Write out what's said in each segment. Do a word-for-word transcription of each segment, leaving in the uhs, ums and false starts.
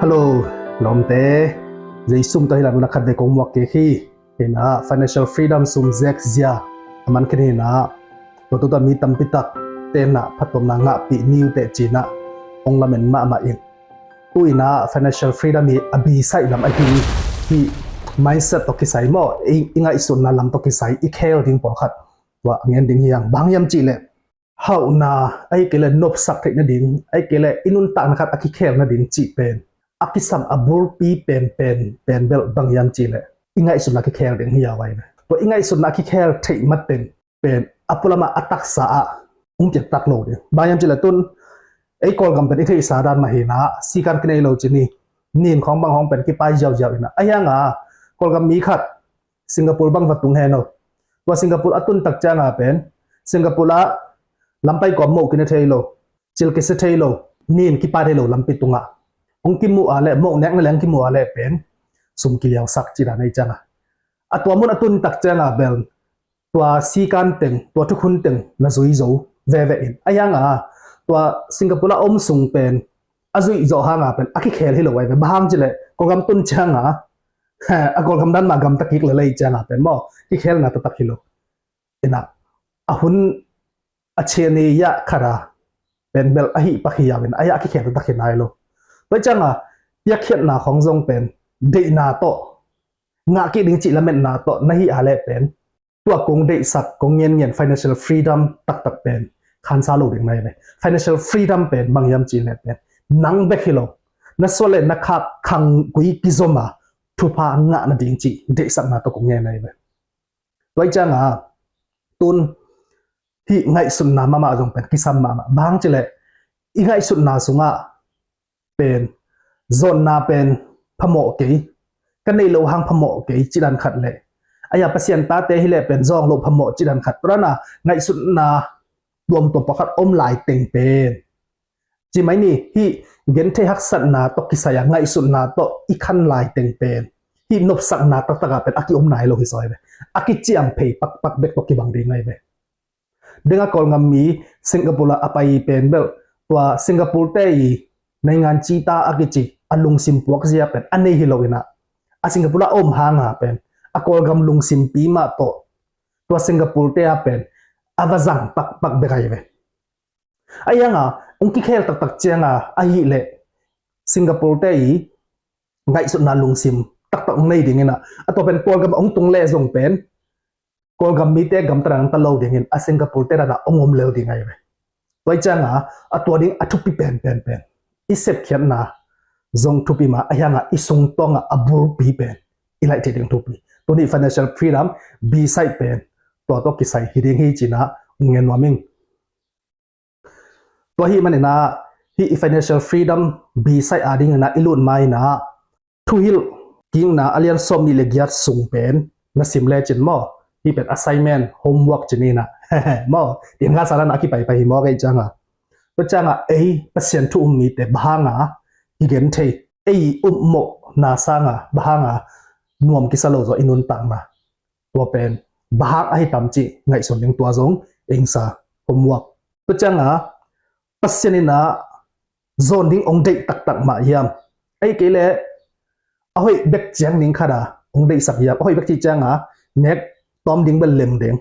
Hello, lawmte. Jesu min tawh hih lai mun ah khat vei kong muak kik hi. Hi in ah financial freedom, sum zek zia a man khin hi in ah, tua tuta mi tampi tak te in ah phattuamna ngahpih ni uh teh ci in ah hong lamen mahmah ing. Tu in ah financial freedom hi a bisaih lam ahi hi. Mindset tawh kisai maw, i, i ngaihsutna lam tawh kisai i khel ding pawlkhat tua a ngen ding hi hang. Bang hiam cih leh hauhna, ahih kei leh nopsak theih nading, ahih kei leh i nuntakna khat a kikhel nading cih pen a kisam a bulpi penpen pen bel bang hiam cih leh i ngaihsutna kikhel ding hi a vai ve. Tua i ngaihsutna a kikhel theih mateng pen a pualamah a taksa ah hong piaktak lo ding. Bang hiam cih leh tun ei Kawlgam pen i theihsa dan mah hi in ah sikan kinei lo ci ni. Nin khawng bang khawng pen kipai ziauziau in ah, ahi hang a Kawlgam mi khat Singapore bang va tung hen aw. Tua Singapore a tun tak ciang a pen Singapore ah lampai kawm moh kine thei lo, cil kisia thei lo, nin kipa thei lo lampi tungah. Hong kimuh a leh, moh nekna leng kimuh a leh pen sum kiliausak ci dan ahi ciang a, a tua mun a tun tak ciang a bel tua sikan teng, tua thukhun teng na zui zo veve in. Ahi hang a tua Singapore a om sung pen a zuih zawh hang a pen a kikhel hi lo ai ve. Bang hang cih leh Kawlgam tun ciang a a Kawlgam dan mah gamta kik lel ahi ciang a pen maw, kikhelna taktak hi lo. In ah a hun a chia ni ya khat a pen bel ahi pak hi a, in ah a kikhel taktak hi nai lo. Tua ciang a piakkhiatna khawng zong pen deihna tawh ngah kik ding cih lametna tawh na hi a leh pen tua kong deihsak, kong ngianngian financial freedom taktak pen khansa lo ding nai ve. Financial freedom pen bang hiam cih leh pen nang bek hi lo, na suan leh na khak khanggui kizom a thupha ngah nading cih deihsakna tawh kong ngen nai ve. Tua ahi ciang a tun hih ngaihsutna mahmah zong pen kisam mahmah. Bang hang cih leh i ngaihsutna sungah pen zawnna pen phamawh kei, ka neih loh hang phamawh kei cih dan khat leh, ahi a Pasian tate hi leh pen zawng loh phamawh cih dan khat, tua dan a ngaihsutna tuamtuam pawlkhat om lai teng pen, ci mai ni, hih genthei haksatna tawh kisai a ngaihsutna tawh i khan lai teng pen hih nopsakna taktak ah pen a kiom nai lo hi zaw ai ve. A kiciamphei pakpak bek tawh kibang ding ai ve. Deng a Kawlgam mi Singapore ah a pai pen bel tua Singapore te i naingan cita a kici a lungsim puak zia pen a nei hi lo in ah, a Singapore ah a om hang a pen a Kawlgam lungsimpi mah tawh tua Singapore te ah pen a va zang pakpak bek ai ve. Ahi hang a hong kikhel taktak ciang a ahih leh Singapore te i ngaihsutna lungsim taktak hong nei ding in ah, a tua pen Kawlgam ah hong tung leh zong pen Kawlgam mite gamta dan ta lo dingin a Singapore te dan ah hong om lel ding ai ve. Tua ahi ciang a a tua ding a thupi pen pen pen i sepkhiatna zong thupi mah, ahi hang a i sungtawng ah a bulpi pen i laih theih ding thupi. Tuni financial freedom bisaih pen tua tawh kisai hi ding hi ci in ah hong ngen nuam ing. Tua ahih manin ah hih i financial freedom bisaih a dingin ah i lut ma in ah Thuhilh Kikna a lian sawm nih le giat sung pen na sim lecin maw, hih pen assignment, homework ci ni in ah maw, tin kha sa dan a kipaipai hi maw, kei ciang a. Tua ciang a ei Pasian thu um mite bang hang a kigen thei, ei upmawhna sang a bang hang a nuam kisa lo zaw i nuntakna, tua pen bang hang ahi tam cih ngaihsun ding, tua zong engsa, homework. Tua ciang a Pasian in ah zawn ding hong deih taktak mah hiam, ahih kei leh a hoih bek ciang ding khat a hong deihsak hiam? A hoih bek cih ciang a nek tawm ding bel lem ding,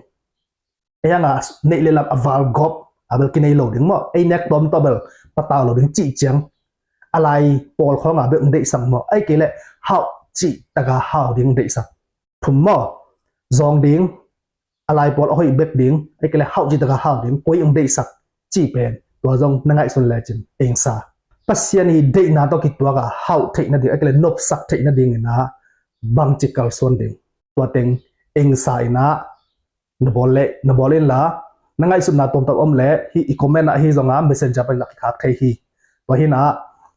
ahi hang a neih le lam a val gawp a bel kinei lo ding maw, ei nek tawm tawh bel patau lo ding cih ciang a lai pawl khawng a bel hong deihsak maw, ahih kei leh hauh cih tak a hau ding hong deihsak. Thum maw, zawng ding, a lai pawl a hoih bek ding, ahih kei leh hauh cih tak a hau ding, koi hong deihsak cih pen tua zong na ngaihsun lecin engsa. Pasian i deihna tawh kituak a hauh theih nading, ahih kei leh nopsak theih nading in ah bangci kalsuan ding, tua teng engsa in ah na bawl leh na bawl inla, na ngaihsutna tuamtuam om leh hih i comment ah hi zong a Messenger panin na kikhak thei hi. Tua hi in ah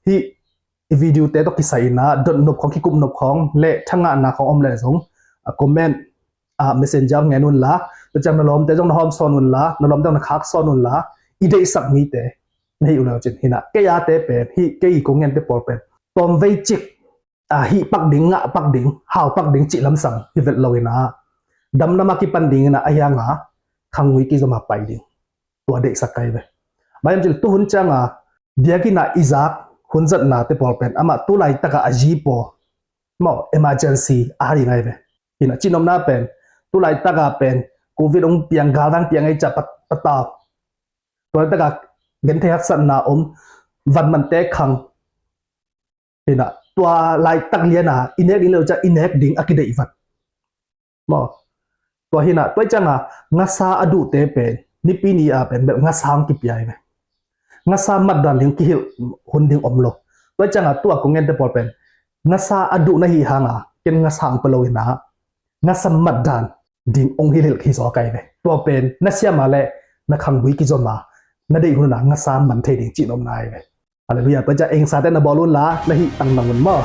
hih i video te tawh kisai in ah dot nop khawng, kikup nop khawng le thangahna khawng om leh zong a comment ah Messenger ngen unla, tua ciang na lawmte zong na hawm sawn unla, na lawmte zong na khak sawn unla, i deihsak mite na hih uh lecin hi in ah, kei a te pen, hih kei kong ngente pawl pen tawmvei cik a hih pak ding, ngah pak ding, hau pak ding cih lamsang hi vet lo in ah, damdam a kipan ding in ah, ahi hang a khanggui kizom a pai ding, tua deihsak kai ve. Bang hiam cih leh tuhun ciang a biakinn ah i zak hun zatna te pawl pen amah tu laitak a a zi pawl maw, emergency a ha ding ahi ve. Hi na, cihnopna pen tu laitak a pen covid hong piang, galvang piang ahi ciah pat, patau. Tua laitak a genthei haksatna om, van mante khang. Hi na, tua laitak lian a i nek ding le uh ciah i nek ding a kideih vat maw. Tua hi na, tua ciang a ngasa a duhte pen nipi ni a pen bel ngasa hong kipia hi ve. Ngasa mat dan ding kihilh hun ding om lo. Tua ciang a tua kong gente pawl pen ngasa a duh na hi hang a, ken ngasa hong pia lo hi na, ngasa mat dan ding hong hilhilh hi zaw ka hi ve. Tua pen na siam a le na khanggui kizom a, na deih hun a ngasa man thei ding cihnopna hi ve. Halleluiah. Tua ciang eng sate na bawl un la, na hih tang nang un maw.